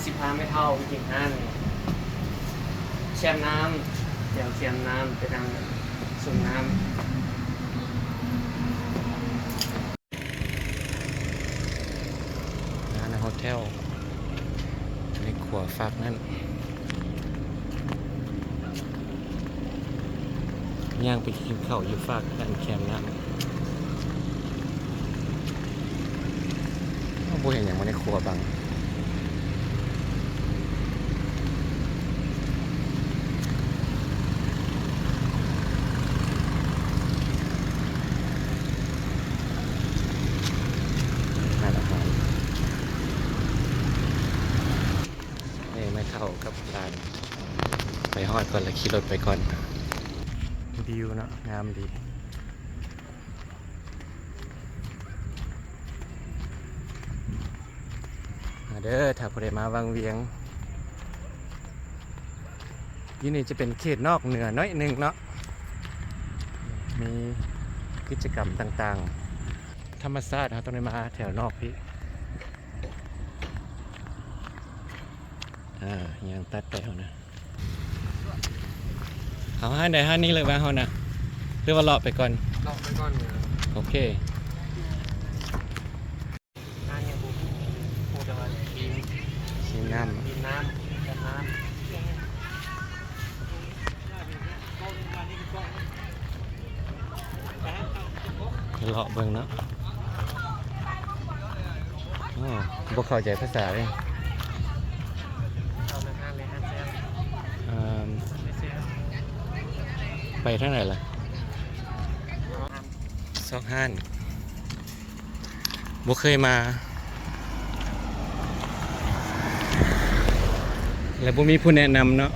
ຊິພາແມ່ເຖົ້າໄປກິນຮ້ານແຊມນ້ຳ ແຈ່ວແຊມນ້ຳ ໄປນັ່ງຊົມນ້ຳ. ຮ້ານໂຮເທວໃນຂົວຟາກນັ້ນ ຍ່າງໄປກິນເຂົ້າຢູ່ຟາກດ້ານແຄມນ້ຳ. ໂອ້ ບໍ່ເຫັນຫຍັງມາໃນຄົວບັງ. ຮ້ານອາຫານ ນີ້ແມ່ເຖົ້າກັບຫຼານ ໄປຮອດກ່ອນລະຂີ່ລົດໄປກ່ອນ. ວິວເນາະ ງາມດີ. ມາເດີ ຖ້າຜູ້ໃດມາວັງວຽງ ຢູ່ນີ້ຈະເປັນເຂດນອກເໜືອໜ້ອຍໜຶ່ງເນາະ ມີກິດຈະກຳຕ່າງໆ. ທຳມະຊາດ ເຮົາຕ້ອງໄດ້ມາແຖວນອກພີ້. ອ່າ ຍ່າງຕັດໄປເຮົານະ. ເອົາຮ້ານໃດຮ້ານນີ້ເລີຍວ່າເຮົານະ ຫຼືວ່າເລາະໄປກ່ອນ? ເລາະໄປກ່ອນ. ໂອເຄ. ຮ້ານຫຍັງ? ຮູ້ແຕ່ວ່າ ຊີນນ້ຳ ຊີນນ້ຳ ແຊມນ້ຳ. ເລາະເບິ່ງເນາະ. ໂອ້ ບໍ່ເຂົ້າໃຈພາສາເລີຍ. ເອີ ໄປທາງໃດລະ? ຊອກຮ້ານ ບໍ່ເຄີຍມາ ແລະ ບໍ່ມີຜູ້ແນະນຳເນາະ.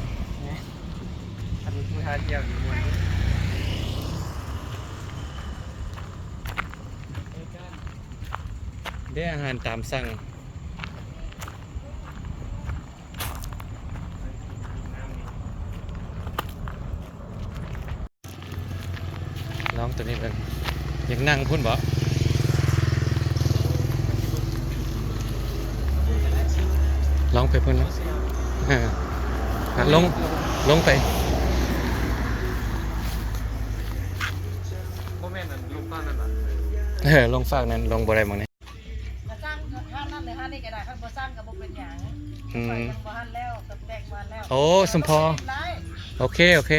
ຄັນມີຜູ້ພາທ່ຽວນີ້ມ່ວນ. ເດ້ອາຫານຕາມສັ່ງ. ລອງໂຕນີ້ເບິ່ງ. ຢາກນັ່ງພຸ້ນບໍ? ລອງໄປພຸ້ນເນາະ. ເອີ ລົງ ລົງໄປ. ບໍ່ແມ່ນອັນລົງຟາກນັ້ນຫວາ? ເອີ ລົງຟາກນັ້ນ ລົງບໍ່ໄດ້ໝ່ອງນີ້. ກະສັ່ງຮ້ານນັ້ນຫຼືຮ້ານນີ້ກະໄດ້ ຄັນບໍ່ສັ່ງກະບໍ່ເປັນຫຍັງ. ອືມ ຂ້ອຍຍັງບໍ່ທັນແລ້ວ ກະແບ່ງວັນແລ້ວ. ໂອ້ ສົມພໍ. ໂອເຄ ໂອເຄ.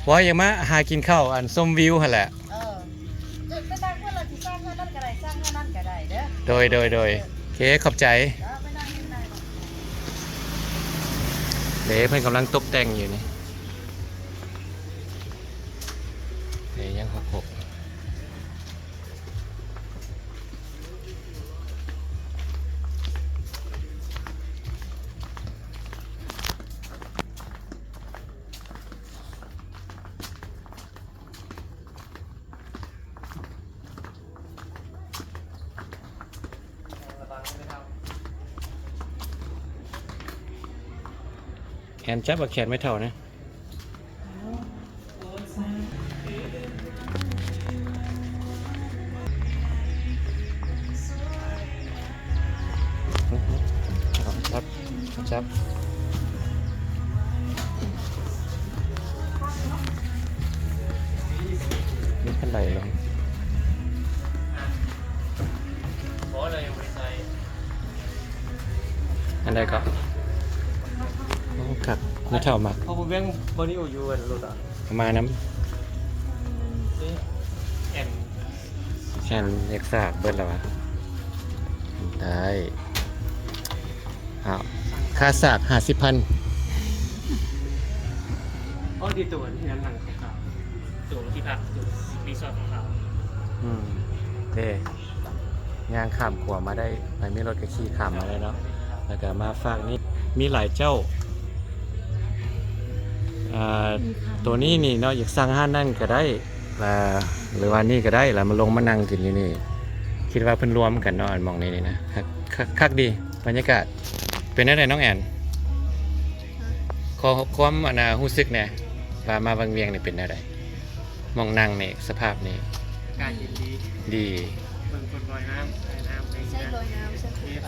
ວ່າຢາກມາຫາກິນເຂົ້າ ອັນ ຊົມວິວຫັ້ນແຫຼະ. ເອີ ໄປນັ່ງພຸ້ນລະ ຊິສັ່ງຮ້ານນັ້ນກະໄດ້ ສັ່ງຮ້ານນັ້ນກະໄດ້ເດີ. ໂດຍ ໂດຍ ໂດຍ. ໂອເຄ ຂອບໃຈ. ເອີ ໄປນັ່ງຢູ່ໃນ. ເດ້ ເພິ່ນກຳລັງຕົບແຕ່ງຢູ່ນີ້. ເດ້ ຍັງຫົກຫົກ. ແອນ ຈັບເອົາແຂນແມ່ເຖົ້າແດ່. ຈັບ ຈັບ ມີຄັນໄດລົງ. ອັນໃດກໍ? ໂອ້ ຄັກ ແມ່ເຖົ້າມັກ. ເພາະບໍ່ແມ່ນບໍ່ນີ້ຢູ່ອັນລົດອະ ເອົາມານຳ. ແອນ ແອນ ຢາກສາກເບິດແລ້ວຫວາ? ໄດ້. ອ້າວ ຄ່າສາກຫ້າສິບພັນ. ອໍ ທີ່ໂຕອັນນັ້ນ ຂາວໆ ໂຕທີ່ພັກ ໂຕຣີສອດຂາວໆ. ອືມ ເດ້ ຍ່າງຂ້າມຂົວມາໄດ້ ໃຜມີລົດກະຂີ່ຂ້າມມາໄດ້ເນາະ. ແລ້ວກະມາຟາກນີ້ມີຫຼາຍເຈົ້າ. ອ່າ ໂຕນີ້ນີ້ເນາະ ຢາກສັ່ງຮ້ານນັ້ນກະໄດ້ ລະ ຫຼືວ່ານີ້ກະໄດ້ ລະມາລົງມານັ່ງກິນຢູ່ນີ້ ຄິດວ່າເພິ່ນລວມກັນເນາະ ອັນໝ່ອງນີ້ນີ້ນະ. ຄັກ ຄັກ ຄັກດີ ບັນຍາກາດ. ເປັນແນວໃດນ້ອງແອນ? ຂໍຄວາມ ອັນນ່າ ຮູ້ສຶກແດ່ ວ່າມາວັງວຽງນີ້ເປັນແນວໃດ? ໝ່ອງນັ່ງນີ້ ສະພາບນີ້ ອາກາດເຢັນດີ. ດີ. ເບິ່ງຄົນລອຍນ້ຳ ລອຍນ້ຳ ໃຊ້ລອຍນ້ຳ ໃຊ້ ເທໄປ.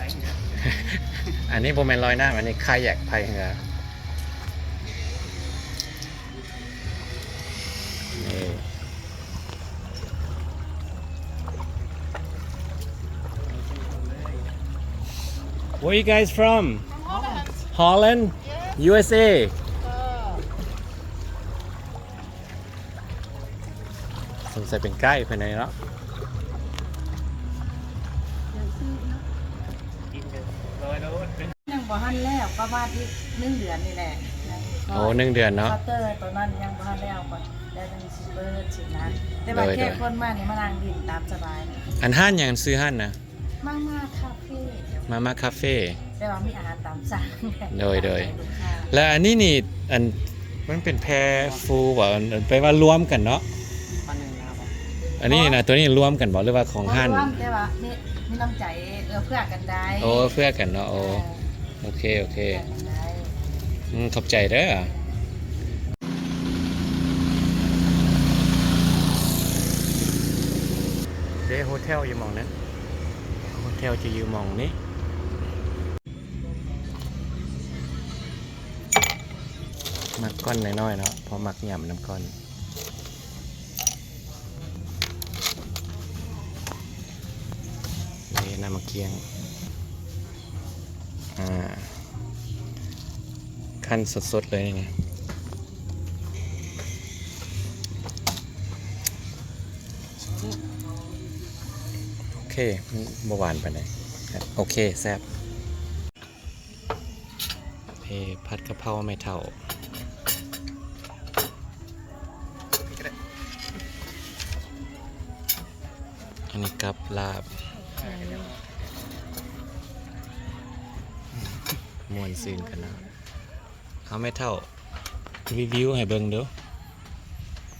ອັນນີ້ບໍ່ແມ່ນລອຍນ້ຳ ອັນນີ້ຄາຍັກພາຍເຮືອ. ນີ້ Where you guys from? From Holland. Holland? Yes. U S A? ເອີ ສົງໄສເປັນໄກເພິ່ນນີ້ເນາະ. ຍັງບໍ່ທັນແລ້ວ ປະມານອີກໜຶ່ງເດືອນນີ້ແຫຼະ. ໂອ້ ໜຶ່ງເດືອນເນາະ. ເຄົາເຕີໂຕນັ້ນຍັງບໍ່ທັນແລ້ວ ກໍແລ້ວຈັ່ງຊິເປີດຊີ້ນະ. ແຕ່ວ່າແຂກຄົນມານີ້ມານັ່ງຫຼິ້ນຕາມສະບາຍ. ອັນຮ້ານຫຍັງ ຊື່ຮ້ານນະ? ມາມ່າຄາເຟ. ມາມ່າຄາເຟ ແປວ່າມີອາຫານຕາມສັ່ງ. ໂດຍ ໂດຍ. ແລ້ວອັນນີ້ນີ້ ອັນ ມັນເປັນແພຟູບໍ່? ແປວ່າລວມກັນເນາະ. ອັນນີ້ນະ ໂຕນີ້ລວມກັນບໍ່ ຫຼືວ່າຂອງຮ້ານ? ລວມ ແຕ່ວ່າມີ ມີນ້ຳໃຈເອື້ອເຟື້ອກັນໄດ້. ໂອ້ ເອື້ອເຟື້ອກັນເນາະ. ໂອ້ ເອີ ໂອເຄ ໂອເຄ. ອືມ ຂອບໃຈເດີ. ເດ້ ໂຮເທວຢູ່ໝ່ອງນັ້ນ ໂຮເທວຈະຢູ່ໝ່ອງນີ້. ມັກກ້ອນນ້ອຍໆເນາະ ເພາະມັກຫຍ້ຳນຳກ້ອນ. ນີ້ນ້ຳໝາກກ້ຽງ ອ່າ ຂັ້ນສົດໆເລີຍນີ້. ໂອເຄ ບໍ່ຫວານປານໃດ. ໂອເຄ ແຊບ. ເອີ ຜັດກະເພົາແມ່ເຖົ້າ. ອັນນີ້ກັບລາບ. ມ່ວນຊື່ນຂະໜາດ. ເອົາແມ່ເຖົ້າ ຣີວິວໃຫ້ເບິ່ງດູ.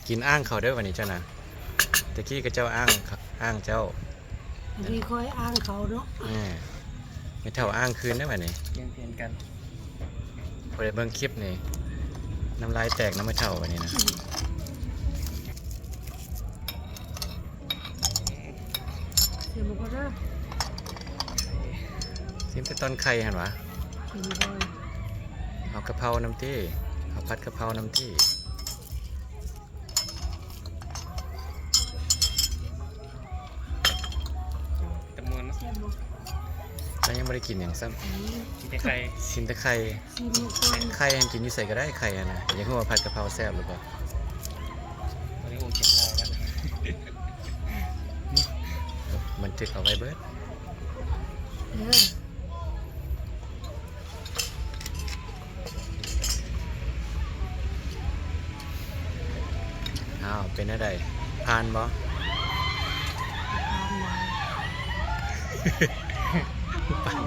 ກິນອ່າງເຂົາເດີ ວັນນີ້ເຈົ້ານະ. ແຕ່ກີ້ກໍເຈົ້າອ່າງ ອ່າງເຈົ້າ. ອັນນີ້ຂ້ອຍອ່າງເຂົາເນາະ. ແມ່ ແມ່ເຖົ້າອ່າງຄືນເດີບັດນີ້. ປ່ຽນກັນ. ຜູ້ໃດເບິ່ງຄລິບນີ້ ນ້ຳລາຍແຕກນຳແມ່ເຖົ້າບັດນີ້ນະ. ຊິມເບິ່ງກ່ອນເດີ. ຊິມແຕ່ຕອນໄຂ່ຫັ້ນຫວາ? ຊິມກ່ອນ. ເອົາກະເພົານຳຕິ ເອົາຜັດກະເພົານຳຕິ. ຕະມ່ວນເນາະ. ແຊບບໍ່? ແລ້ວຍັງບໍ່ໄດ້ກິນຫຍັງຊ້ຳ. ອືມ ກິນແຕ່ໄຂ່ ກິນແຕ່ໄຂ່. ຊິມກ່ອນ. ໄຂ່ຫັ້ນກິນຢູ່ໃສກໍໄດ້ ໄຂ່ຫັ້ນນະ. ຢາກຮູ້ວ່າຜັດກະເພົາແຊບຫຼືບໍ່? ຕອນນີ້ໂອກິນເຂົ້າແລ້ວ. ບັນທຶກເອົາໄວ້ເບີດ. ເອີ. ອ້າວ ເປັນແນວໃດ? ຜ່ານບໍ່? ຜ່ານ.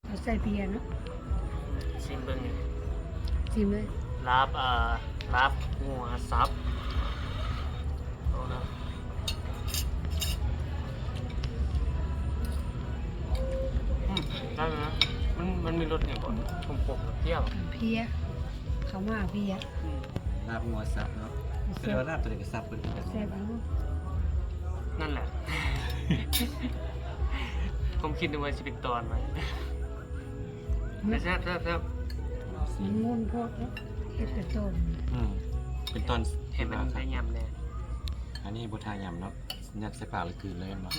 ເອົາໃສ່ເບຍເນາະ. ຊິມເບິ່ງນີ້ ຊິມເລີຍ. ລາບ ເອີ ລາບງົວສັບ. ໂອ້ນະ ອືມ ໄດ້ນະ. ມັນ ມັນມີລົດຫຍັງເກາະ? ສົ້ມປົກ ເພຍ ເພຍ. ເຂົ້າມາເພຍ. ອືມ ລາບງົວສັບເນາະ. ແຊບ. ແຕ່ວ່າລາບຕົວໃດກໍສັບເບິດຄືກັນ. ແຊບຢູ່. ນັ້ນແຫຼະ ຄວາມຄິດນຶກວ່າຊິເປັນຕອນໄວ້. ແຊບ ແຊບ ແຊບ. ມັນມົນໂພດເນາະ ເຮັດເປັນຕອນ. ອືມ ເປັນຕອນ ໃຫ້ມັນໄດ້ຫຍ້ຳແດ່. ອັນນີ້ບໍ່ຖ້າຫຍ້ຳເນາະ ຍັດໃສ່ປາກແລ້ວກືນເລີຍແມ່ນບໍ່?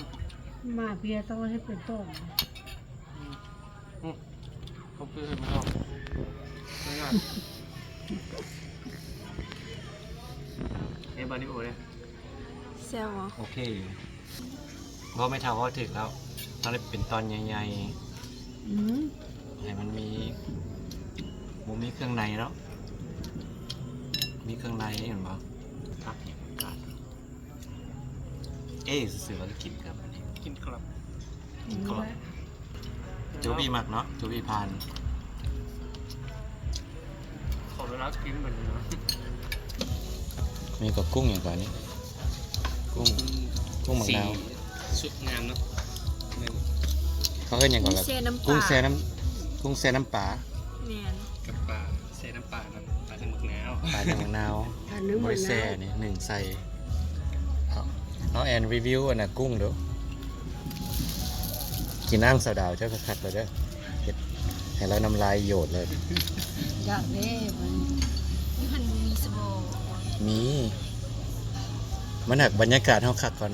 ມາເພຍຕ້ອງເຮັດເປັນຕອນ. ອືມ ອືມ ເຂົາຄືເຮັດມັນອອກ. ເຮັດບາລິໂອເດ້. ແຊບບໍ່? ໂອເຄຢູ່. ບໍ່ ແມ່ເຖົ້າເວົ້າຖືກແລ້ວ ຕ້ອງໄດ້ເປັນຕອນໃຫຍ່ໆ. ອືມ ໃຫ້ມັນມີ ບໍ່ມີເຄື່ອງໃນເນາະ. ມີເຄື່ອງໃນນີ້ແມ່ນບໍ່? ຜັກຫຍັງການ ເອ ຊື່ໆ ວ່າກິນກັບອັນນີ້ ກິນກັບ ກິນກັບ. ໂຈວີມັກເນາະ ໂຈວີຜ່ານ. ຂໍເວລາກິນເບິ່ງເນາະ. ນີ້ກໍກຸ້ງຫຍັງກວ່ານີ້ ກຸ້ງ ກຸ້ງໝາກນາວ. ສຸກງາມເນາະ. ເຂົາເອີ້ນຫຍັງກ່ອນ? ກຸ້ງແຊ່ນ້ຳປາ ກຸ້ງແຊ່ນ້ຳ ກຸ້ງແຊ່ນ້ຳປາ. ແມ່ນ ກັບປາແຊ່ນ້ຳປານຳ ປາທາງບັກນາວ ປາທາງບັກນາວ. ບໍ່ໄດ້ແຊ່ນີ້ ໜຶ້ງໃສ່. ເອົາ ເອົາແອນຣີວິວອັນນ່າກຸ້ງດູ. ກິນອ່າງສາວດາວເຈົ້າຄັກໆເລີຍເດີ ເຮັດໃຫ້ລາວນ້ຳລາຍໂຍດເລີຍ. ຢາກເດ້ ມັນ ຢູ່ຫັ້ນມີສະບໍ? ມີ ມັນຫາກບັນຍາກາດເຮົາຄັກກ່ອນ.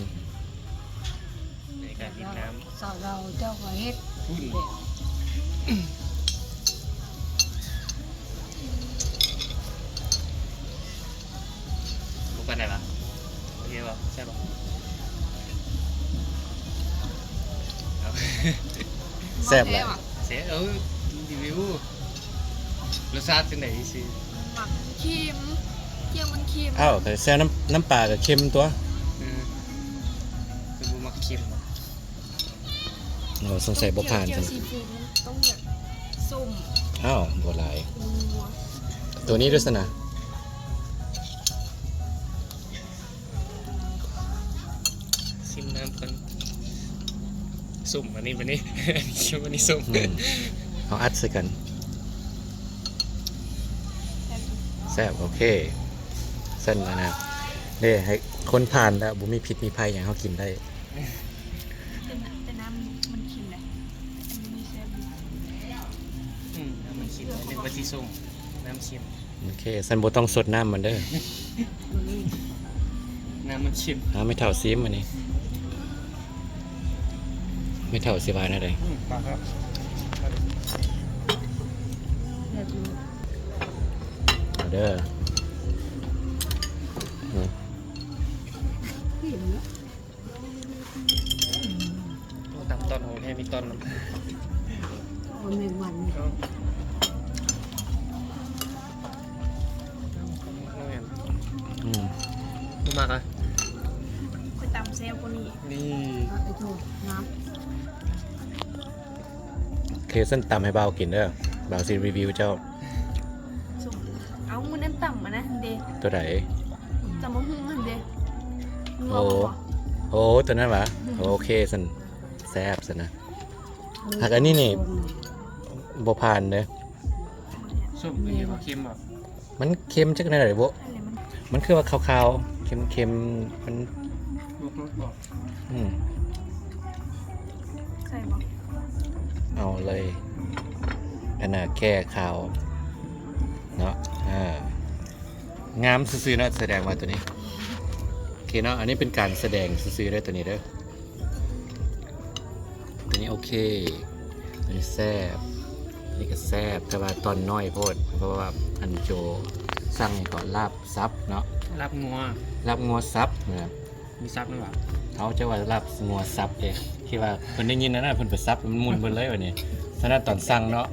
ໃນການກິນນ້ຳ ສາວລາວເຈົ້າກໍເຮັດພຸ້ນ. ບໍ່ປານໃດຫວາ? ໂອເຄບໍ່? ແຊບບໍ່? ເອົາ ແຊບແຫຼະ ແຊບ. ເອີ ຣີວິວ ລົດຊາດຈັ່ງໃດ? ຊື່ ມັນເຄັມ ເຄັມ ມັນເຄັມ. ອ້າວ ແຕ່ແຊ່ນ້ຳ ນ້ຳປາກໍເຄັມຕົວະ. ເອີ ຄືບໍ່ມັກເຄັມ. ໂອ້ ສົງໄສບໍ່ຜ່ານ. ແຈ່ວຊີຟູດມັນຕ້ອງແບບສົ້ມ. ອ້າວ ບໍ່ຫຼາຍ. ຕົວນີ້ດ້ວຍຊັ້ນນະ. ຊິມນ້ຳກ່ອນ. ສົ້ມ ອັນນີ້ ອັນນີ້ ອັນນີ້ສົ້ມ ອັນນີ້ສົ້ມ. ອືມ ເຮົາອັດໃສ່ກັນ. ແຊບ ໂອເຄ. ຊັ້ນອັນນະ ເດ້ ໃຫ້ຄົນຜ່ານແລ້ວ ບໍ່ມີພິດມີໄພຫຍັງ ເຮົາກິນໄດ້. ແຕ່ ແຕ່ນ້ຳມັນເຄັມເດ້ ອັນນີ້ແຊບຢູ່. ອືມ ນ້ຳມັນເຄັມ ນຶກວ່າຊິສົ້ມ ນ້ຳເຄັມ. ໂອເຄ ຊັ້ນບໍ່ຕ້ອງສົດນ້ຳມັນເດີ. ນ້ຳມັນເຄັມ. ເອົາ ແມ່ເຖົ້າຊີມອັນນີ້ ແມ່ເຖົ້າຊິວ່າແນວໃດ? ອືມ ມາຄັບ ເອົາເດີ. ອືມ ໂອ້ ຕຳຕ້ອນຂອງແທ້ ມີຕ້ອນນຳ. ໂອ້ ແມງວັນ. ເອົ້າ ອືມ ບໍ່ມັກອະ? ຂ້ອຍຕຳແຊບກວ່ານີ້. ນີ້ ເອົາໄປໂທດນ້ຳ. ໂອເຄ ຊັ້ນຕຳໃຫ້ບ່າວກິນເດີ ບ່າວຊິຣີວິວເຈົ້າ. ເອົາ ມື້ນັ້ນຕຳອັນນັ້ນເດ. ຕົວໃດ? ຕຳບັກຫຸ່ງຫັ້ນເດ. ໂອ້ ໂອ້ ຕົວນັ້ນຫວາ? ອືມ ໂອເຄ ຊັ້ນແຊບຊັ້ນນະ. ຫາກອັນນີ້ນີ້ບໍ່ຜ່ານເດີ. ສົ້ມ ເຄັມບໍ່? ມັນເຄັມຈັກແນວໃດບໍ່? ມັນຄືວ່າຄາວໆ ເຄັມໆ ມັນ ອືມ ໃສ່ບໍ່? ເອົາເລີຍ ອັນນ່າແກ້ຄາວເນາະ. ອ່າ ງາມຊື່ໆເນາະ ສະແດງວ່າຕົວນີ້ ໂອເຄເນາະ. ອັນນີ້ເປັນການສະແດງຊື່ໆເດີ ຕົວນີ້ເດີ. ຕົວນີ້ໂອເຄ ຕົວນີ້ແຊບ ຕົວນີ້ກໍແຊບ ແຕ່ວ່າຕອນນ້ອຍໂພດ ເພາະວ່າອັນໂຈສັ່ງຫຍັງເກາະ ລາບສັບເນາະ ລາບງົວ ລາບງົວສັບນະ. ມີສັບນຳຫວາ? ເອົາ ເຈົ້າວ່າລາບງົວສັບເດ້ ທີ່ວ່າເພິ່ນໄດ້ຍິນນັ້ນນະ ເພິ່ນໄປສັບ ມັນໝຸ່ນເບິດເລີຍບັດນີ້. ສະນັ້ນຕອນສັ່ງເນາະ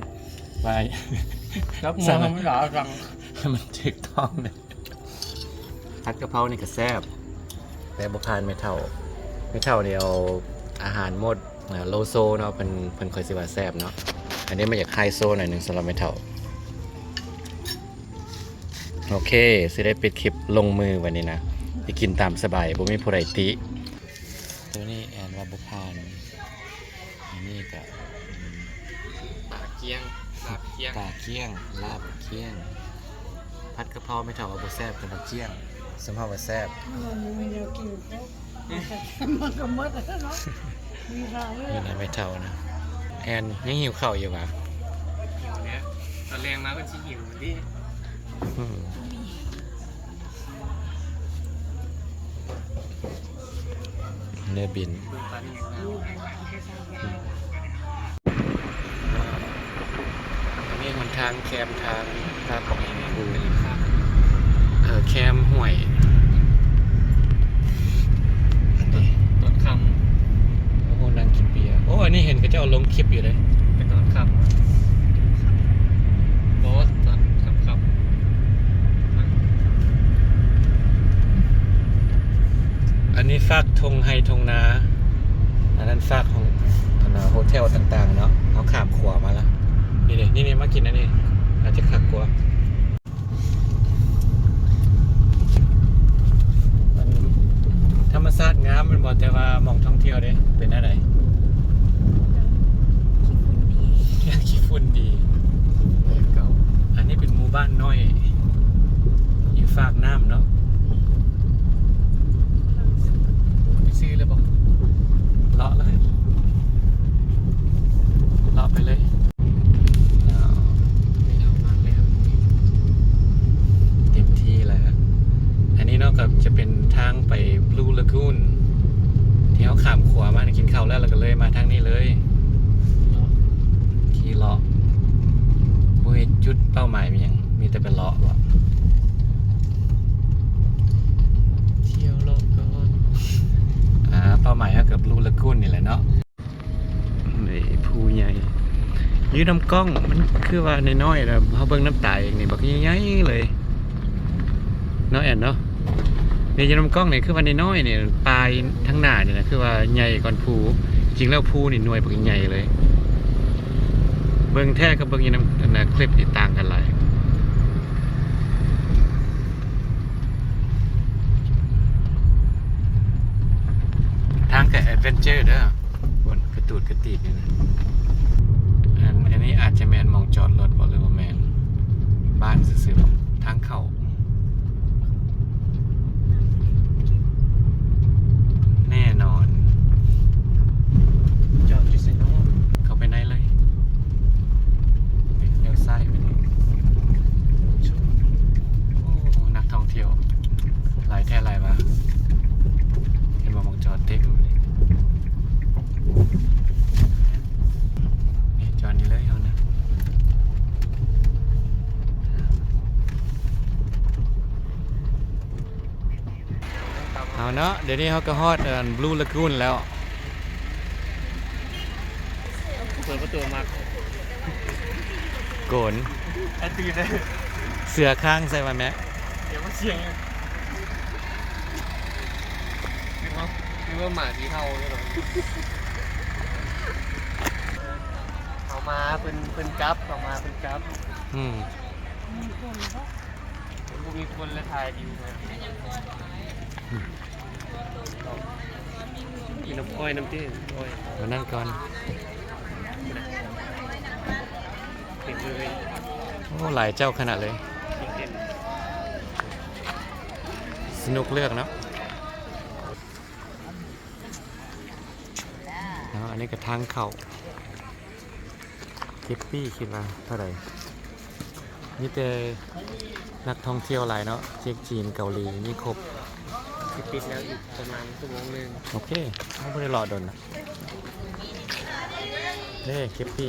ວ່າລາບງົວ ສັ່ງ ທຳມະດາ ສັ່ງໃຫ້ມັນຖືກຕ້ອງເດ້. ຜັດກະເພົານີ້ກໍແຊບ ແຕ່ບໍ່ຜ່ານແມ່ເຖົ້າ. ແມ່ເຖົ້ານີ້ເອົາອາຫານໝົດ ໂລໂຊເນາະ ເພິ່ນ ເພິ່ນຄ່ອຍຊິວ່າແຊບເນາະ. ອັນນີ້ມັນຢາກໄຮໂຊໜ້ອຍໜຶ່ງສຳລັບແມ່ເຖົ້າ. ໂອເຄ ຊິໄດ້ປິດຄລິບລົງມືບັດນີ້ນະ ໄປກິນຕາມສະບາຍ ບໍ່ມີຜູ້ໃດຕິ. ຕົວນີ້ແອນວ່າບໍ່ຜ່ານ. ອັນນີ້ກະ ອືມ ປາກ້ຽງ ລາບກ້ຽງ ປາກ້ຽງ ລາບກ້ຽງ. ຜັດກະເພົາແມ່ເຖົ້າວ່າບໍ່ແຊບ ແຕ່ວ່າກ້ຽງ ສ່ວນເຮົາວ່າແຊບ. ມັນບໍ່ມີແນວກິນ ມັນກໍໝົດແລ້ວເນາະ ມີເຂົ້າເລີຍ. ນີ້ນະແມ່ເຖົ້ານະ. ແອນຍັງຫິວເຂົ້າຢູ່ຫວາ? ຫິວແລ້ວ ຕອນແລງມາເພິ່ນຊິຫິວເດ້. ອືມ ເນື້ອບິນ. ອັນນີ້ຫົນທາງແຄມທາງ ເອີ ແຄມຫ້ວຍ ອັນນີ້ຕອນຄ່ຳ. ໂອ້ໂຫ ນັ່ງກິນເບຍ. ໂອ້ ອັນນີ້ເຫັນເຂົາເຈົ້າລົງຄລິບຢູ່ເດ້ ໄປຕອນຄ່ຳ. ບໍ່ ຕອນຄ່ຳໆ. ອັນນີ້ຟາກທົ່ງໄຮ່ທົ່ງນາ ອັນນັ້ນຟາກຂອງ ອັນນ່າ ໂຮເທວຕ່າງໆເນາະ. ເຮົາຂ້າມຂົວມາລະ ນີ້ເດ້ ນີ້ໆ ມາກິນອັນນີ້ ອາດຈະຄັກກວ່າ. ມັນທຳມະຊາດງາມແມ່ນ ແຕ່ວ່າໝ່ອງທ່ອງທ່ຽວເດ້ ເປັນແນວໃດ? ຂີ້ຝຸ່ນດີ ຂີ້ຝຸ່ນດີ. ອັນນີ້ເປັນໝູ່ບ້ານນ້ອຍຢູ່ຟາກນ້ຳເນາະ. ໄປຊື້ເລີຍບໍ່? ເລາະເລີຍ ເລາະໄປເລີຍ. ເອົາ ເປັນທີ່ແລ້ວ. ອັນນີ້ເນາະ ກໍຈະເປັນທາງໄປ Blue Lagoon ທີ່ເຮົາຂ້າມຂົວມາ ກິນເຂົ້າແລ້ວ ແລ້ວກໍເລີຍມາທາງນີ້ເລີຍ. ຂີ່ເລາະ ບໍ່ມີຈຸດເປົ້າໝາຍມີຫຍັງ ມີແຕ່ໄປເລາະເບາະ. ທ່ຽວເລາະກ່ອນ. ອ່າ ເປົ້າໝາຍເຮົາກໍ Blue Lagoon ນີ້ແຫຼະເນາະ. ນີ້ພູໃຫຍ່ ຢູ່ນຳກ້ອງມັນຄືວ່ານ້ອຍໆ ແລ້ວເຮົາເບິ່ງນຳຕາເອງນີ້ບັກໃຫຍ່ໆ ເລີຍເນາະ ແອນເນາະ. ນີ້ຢູ່ນຳກ້ອງນີ້ຄືວ່ານ້ອຍໆ ນີ້ ປາຍທາງໜ້ານີ້ນະ ຄືວ່າໃຫຍ່ກ່ອນພູ. ຈິງແລ້ວພູນີ້ໜ່ວຍບັກໃຫຍ່ເລີຍ. ເບິ່ງແທ້ກັບເບິ່ງຢູ່ນຳ ອັນນະ ຄລິບນີ້ຕ່າງກັນຫຼາຍ. ທາງກໍແອັດເວັນເຈີເດີ ພຸ້ນ ກະຕູດກະຕີດຢູ່ນະ. ອັນ ອັນນີ້ອາດຈະແມ່ນໝ່ອງຈອດລົດບໍ່ ຫຼືບໍ່ແມ່ນ ບ້ານຊື່ໆ ທາງເຂົ້າ. ແນ່ນອນ ຈອດຢູ່ໃສເນາະ? ເຂົ້າໄປໃນເລີຍ ລ້ຽວຊ້າຍໄປນີ້. ໂອ້ ນັກທ່ອງທ່ຽວຫຼາຍແທ້ຫຼາຍວ່າ. ເຫັນບໍ່ ໝ່ອງຈອດເຕັມເລີຍ. ນີ້ ຈອດນີ້ເລີຍເຮົານະ. ເອົາເນາະ ດຽວນີ້ເຮົາກໍຮອດ ອັນ Blue Lagoon ແລ້ວ. ເປີດປະຕູມາ ໂກນ ໃຫ້ຕື່ນເດ້. ເສືອຄ້າງໃສ່ວ່າແມ່. ດຽວມາສຽງ ຄືວ່າ ຄືວ່າໝາຊິເຫົ່າ. ເຂົ້າມາເພິ່ນ ເພິ່ນກັບ ເຂົ້າມາເພິ່ນກັບ. ອືມ ບໍ່ມີຄົນລະຖ່າຍວິວ. ກິນນ້ຳອ້ອຍ ນ້ຳເຕ້ ອ້ອຍ ມານັ່ງກ່ອນ. ໂອ້ ຫຼາຍເຈົ້າຂະໜາດເລີຍ. ສະໜຸກເລືອກເນາະ. ເນາະ ອັນນີ້ກໍທາງເຂົ້າ. ເຈັດປີ ຄິດວ່າເທົ່າໃດ? ມີແຕ່ນັກທ່ອງທ່ຽວຫຼາຍເນາະ ເຈັກຈີນ ເກົາຫຼີ ມີຄົບ. ຊິປິດແລ້ວ ອີກປະມານຊົ່ວໂມງໜຶ່ງ. ໂອເຄ ເຮົາບໍ່ໄດ້ລໍດົນນະ. ເດ້ ເຈັດປີ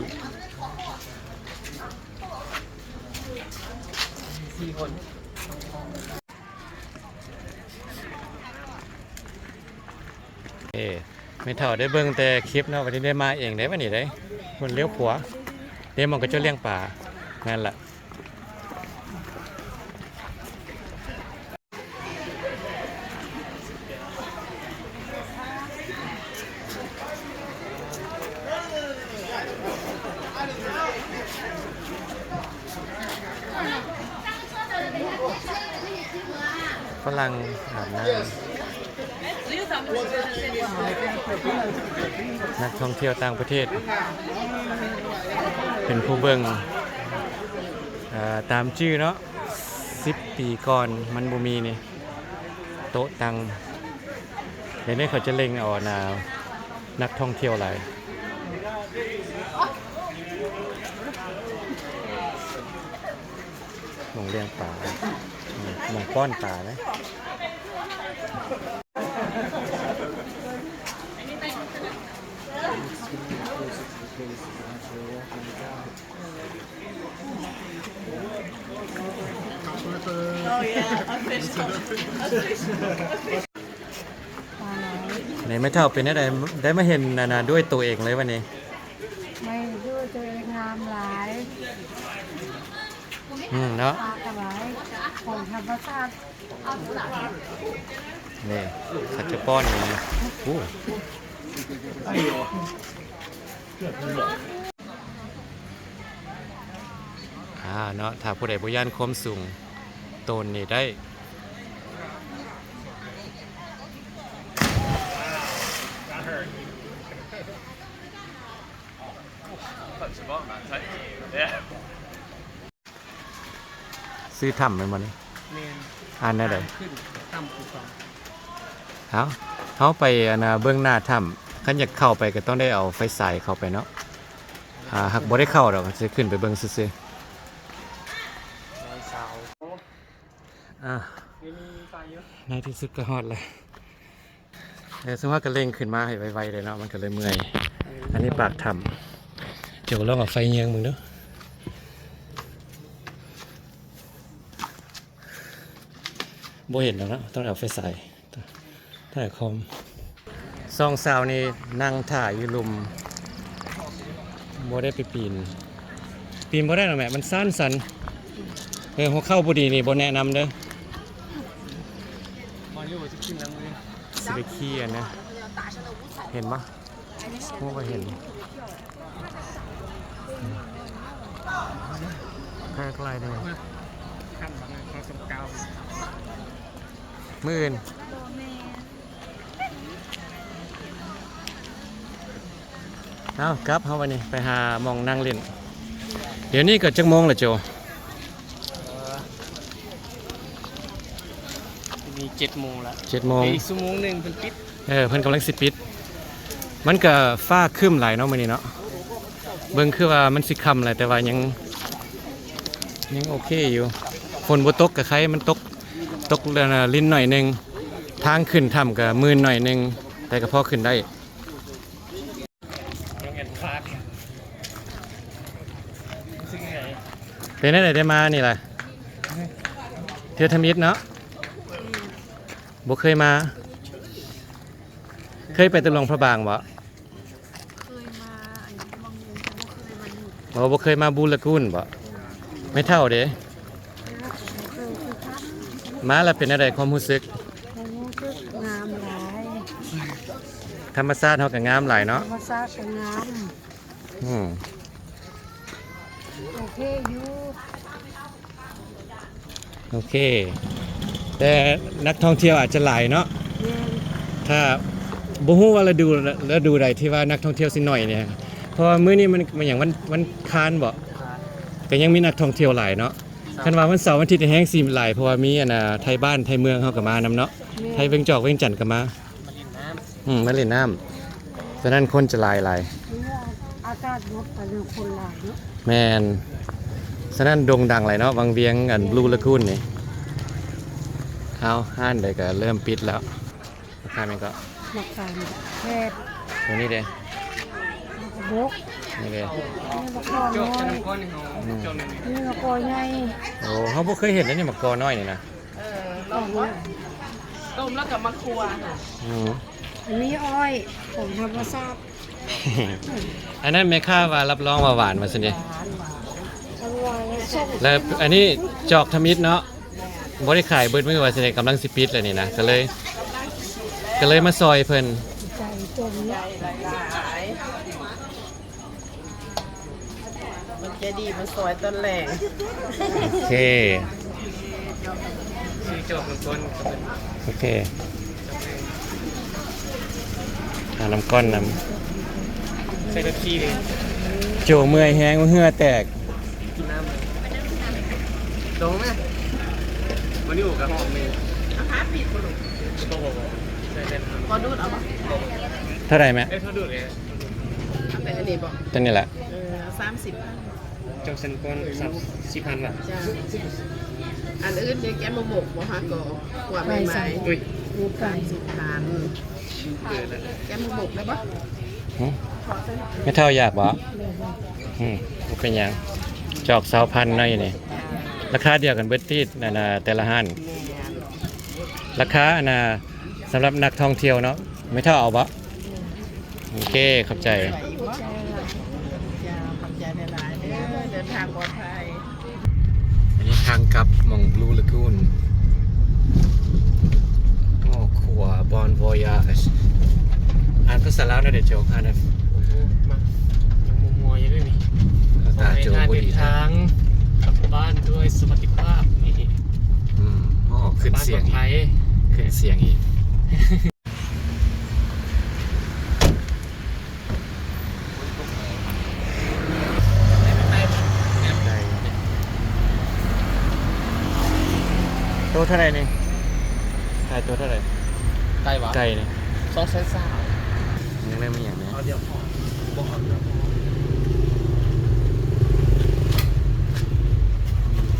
ສີ່ຄົນ. ເອີ ແມ່ເຖົ້າໄດ້ເບິ່ງແຕ່ຄລິບເນາະ ບັດນີ້ໄດ້ມາເອງເດ້ ບັດນີ້ເດ້. ພຸ້ນ ລ້ຽວຂວາເດ້ ໝ່ອງເຂົາເຈົ້າລ້ຽງປາ ນັ້ນລະ. ຝຣັ່ງອາບນ້ຳ ນັກທ່ອງທ່ຽວຕ່າງປະເທດເປັນຜູ້ເບິ່ງ. ເອີ ຕາມຈື່ເນາະ ສິບປີກ່ອນມັນບໍ່ມີນີ້ ໂຕະຕັ່ງ. ດຽວນີ້ເຂົາຈະເລັ່ງເອົາ ອັນນ່າ ນັກທ່ອງທ່ຽວຫຼາຍ. ໂຮງລ້ຽງປາ ໂຮງປ້ອນປານະ. ນີ້ແມ່ເຖົ້າເປັນແນວໃດ ໄດ້ມາເຫັນ ອັນນ່າ ດ້ວຍໂຕເອງເລີຍວັນນີ້? ໄດ້ດ້ວຍໂຕເອງ ງາມຫຼາຍ. ອືມ ເນາະ ປາກະຫຼາຍ ຂອງທຳມະຊາດ. ນີ້ ເຂົາຈະປ້ອນຢູ່ນີ້. ໂອ້ ອ່າ ເນາະ ຖ້າຜູ້ໃດບໍ່ຢ້ານຄວາມສູງ ໂຕນນີ້ໄດ້. ໂອ້ ຊື່ຖ້ຳແມ່ນບໍ່ນີ້? ແມ່ນ. ອ່ານແນວໃດ? ຖ້ຳຂຶ້ນ ຖ້ຳພູເຂົາ. ເຮົາ ເຮົາໄປ ອັນນ່າ ເບິ່ງໜ້າຖ້ຳ. ຄັນຢາກເຂົ້າໄປກໍຕ້ອງໄດ້ເອົາໄຟສາຍເຂົ້າໄປເນາະ. ອ່າ ຫາກບໍ່ໄດ້ເຂົ້າດອກ ຊິຂຶ້ນໄປເບິ່ງຊື່ໆ. ອ່າ ໃນທີ່ສຸດກໍຮອດແລ້ວ. ເອີ ສົມມຸດວ່າກໍເລັ່ງຂຶ້ນມາໃຫ້ໄວໆເລີຍເນາະ ມັນກໍເລີຍເມື່ອຍ. ອັນນີ້ປາກຖ້ຳ. ໂຈລອງເອົາໄຟເຍືອງເບິ່ງດູ. ບໍ່ເຫັນດອກເນາະ ຕ້ອງເອົາໄຟສາຍ ຖ່າຍຄອມ. ສອງສາວນີ້ນັ່ງຖ້າຢູ່ລຸ່ມ ບໍ່ໄດ້ໄປປີນ. ປີນບໍ່ໄດ້ດອກແມ່ ມັນຊັນໆ. ເອີ ຫົວເຂົ່າບໍ່ດີນີ້ບໍ່ແນະນຳເດີ. ຊິໄດ້ຂີ່ອັນນະ ເຫັນບໍ່? ໂອ້ ບໍ່ເຫັນ. ພາກໄລ່ເດີ ມື້ອື່ນ. ເອົາ ກັບເຮົາບັດນີ້ ໄປຫາໝ່ອງນັ່ງຫຼິ້ນ. ດຽວນີ້ກໍຈັກໂມງລະໂຈ? ເອີ ນີ້ເຈັດໂມງລະ ເຈັດໂມງ ອີກຊົ່ວໂມງໜຶ່ງເພິ່ນປິດ. ເອີ ເພິ່ນກຳລັງຊິປິດ. ມັນກະຟ້າຄຶ້ມຫຼາຍເນາະມື້ນີ້ເນາະ. ເບິ່ງຄືວ່າມັນຊິຄ່ຳແຫຼະ ແຕ່ວ່າຍັງ ຍັງໂອເຄຢູ່. ຝົນບໍ່ຕົກກະໄຄ ມັນຕົກ ຕົກ ເອີ ລິນໜ້ອຍໜຶ່ງ. ທາງຂຶ້ນຖ້ຳກະມື່ນໜ້ອຍໜຶ່ງ ແຕ່ກະພໍຂຶ້ນໄດ້. ເປັນແນວໃດໄດ້ມານີ້ລະ? ເທື່ອທຳອິດເນາະ ບໍ່ເຄີຍມາ. ເຄີຍໄປແຕ່ຫຼວງພະບາງບໍ່? ເຄີຍມາອັນນີ້ ວັງວຽງ ແຕ່ບໍ່ເຄີຍມານີ້. ອໍ ບໍ່ເຄີຍມາບູລາກູນບໍ່? ແມ່ເຖົ້າເດ? ມາແລ້ວເປັນແນວໃດຄວາມຮູ້ສຶກ? ຄວາມຮູ້ສຶກງາມຫຼາຍ. ທຳມະຊາດເຮົາກໍງາມຫຼາຍເນາະ. ທຳມະຊາດກໍງາມ. ອືມ ໂອເຄຢູ່. ໂອເຄ ແຕ່ນັກທ່ອງທ່ຽວອາດຈະຫຼາຍເນາະ. ແມ່ນ. ຖ້າ ບໍ່ຮູ້ວ່າລະດູ ລະດູໃດທີ່ວ່ານັກທ່ອງທ່ຽວຊິໜ້ອຍນີ້ ເພາະວ່າມື້ນີ້ມັນ ມັນຫຍັງ ວັນ ວັນຄານບໍ? ຄານ. ກໍຍັງມີນັກທ່ອງທ່ຽວຫຼາຍເນາະ. ຄັນວ່າວັນເສົາວັນອາທິດແຮ່ງຊິຫຼາຍ ເພາະວ່າມີອັນນ່າ ໄທບ້ານໄທເມືອງເຮົາກໍມານຳເນາະ. ແມ່ນ. ໄທເວງຈອກວຽງຈັນກໍມາ. ມາຫຼິ້ນນ້ຳ. ອືມ ມາຫຼິ້ນນ້ຳ. ສະນັ້ນຄົນຈະຫຼາຍໆ. ອາກາດເນາະ ກໍເລີຍຄົນຫຼາຍເນາະ. ແມ່ນ. ສະນັ້ນໂດ່ງດັງຫຼາຍເນາະ ວັງວຽງ ອັນ ບລູລາກູນນີ້. ເອົາ ຮ້ານໃດກໍເລີ່ມປິດແລ້ວ. ມາຂາຍຫຍັງເກາະ? ມາຂາຍແຄບ. ຕົວນີ້ເດ? ໝາກກະບົກ. ນີ້ເດ? ນີ້ໝາກກອນ້ອຍ. ອືມ. ນີ້ໝາກກອໃຫຍ່. ໂອ້ ເຮົາບໍ່ເຄີຍເຫັນເດ້ນີ້ ໝາກກອນ້ອຍນີ້ນະ. ເອີ ລອງເບິ່ງ ຕົ້ມແລ້ວກໍມາຂົ້ວຫັ້ນ. ອືມ. ອັນນີ້ອ້ອຍຂອງທຳມະຊາດ. ອັນນັ້ນແມ່ຄ້າວ່າຮັບຮອງວ່າຫວານວ່າຊັ້ນເດ. ຫວານ ຫວານ. ແລ້ວອັນນີ້ຈອກທຳອິດເນາະ ບໍ່ໄດ້ຂາຍເບິດມື້ວ່າຊັ້ນເດ ກຳລັງຊິປິດແລ້ວນີ້ນະ ກໍເລີຍ ກໍເລີຍມາຊ່ອຍເພິ່ນ. ໃຈຈົນເນາະ. ມັນໃຈດີມາຊ່ອຍຕອນແລງ. ໂອເຄ ຊື້ຈອກນ້ຳກ້ອນ. ໂອເຄ ຫານ້ຳກ້ອນນຳ. ໃສ່ເປັບຊີເດ້. ໂຈເມື່ອຍແຮງ ເຫື່ອແຕກ. ກິນນ້ຳເລີຍ. ລົງແມະ. ມາລິໂອກະຫອມເດ້. ເອົາຜ້າປິດບໍ່ລູກ? ບໍ່ ບໍ່ ບໍ່. ໃສ່ແຕ່ ຂໍດູດເອົາບໍ່? ບໍ່ ບໍ່. ເທົ່າໃດແມະ? ເອີ ຂໍດູດເດ້. ເອົາແຕ່ອັນນີ້ບໍ່? ຕົວນີ້ແຫຼະ. ເອີ ສາມສິບພັນ. ເຈົ້າຊັ້ນກ່ອນ ສາມສິບພັນຫວາ? ເຈົ້າ. ອັນອື່ນເດ ແກມມະບົກບໍ່? ຫາກໍຂົ້ວໃໝ່ໆ. ອຸ້ຍ ສາມສິບພັນ. ເອີ ແກມມະບົກໄດ້ບໍ່? ຫຶ? ແມ່ເຖົ້າຢາກບໍ່? ຫຶ ບໍ່ເປັນຫຍັງ. ຈອກຊາວພັນເນາະ ຢູ່ນີ້. ລາຄາດຽວກັນເບິດຕິ ອັນນ່າ ແຕ່ລະຮ້ານ. ແມ່ນ. ລາຄາ ອັນນ່າ ສຳລັບນັກທ່ອງທ່ຽວເນາະ. ແມ່ເຖົ້າເອົາບໍ່? ໂອເຄ ຂອບໃຈ. ເຈົ້າ ຂອບໃຈຫຼາຍໆເດີ ເດີນທາງປອດໄພ. ອັນນີ້ທາງກັບໝ່ອງ Blue Lagoon. ໂອ້ ຂົວ Bon Voyage. ອ່ານພາສາລາວແນວໃດເຈົ້າ? ອ່ານ ໂອ້ໂຫ ມາ ຍັງມົວໆຢູ່ເດ້ນີ້. ພາສາໂຈບໍ່ດີ. ຂໍໃຫ້ທ່ານເດີນທາງກັບບ້ານດ້ວຍສະຫວັດດີພາບ. ນີ້ ອືມ ໂອ້ ຂຶ້ນສຽງອີກ ຂຶ້ນສຽງອີກ. ຝົນຕົກແຮງ. ເທົ່າໃດນີ້? ຂາຍຕົວເທົ່າໃດ? ໄກ່ຫວາ? ໄກ່ນີ້ ສອງແສນຊາວ. ຍັງໄດ້ມີຫຍັງແດ່? ເອົາດຽວພໍ ບໍ່ເອົາດຽວພໍ.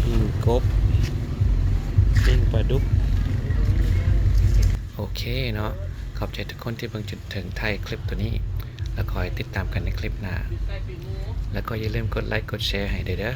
ປີ້ງກົບ ປີ້ງປາດຸກ. ໂອເຄເນາະ, ຂອບໃຈທຸກຄົນທີ່ເບິ່ງຈົນເຖິງທ້າຍຄລິບໂຕນີ້ ແລ້ວຂໍໃຫ້ຕິດຕາມກັນໃນຄລິບໜ້າ ແລ້ວກໍຢ່າລືມກົດໄລກົດແຊໃຫ້ເດີ.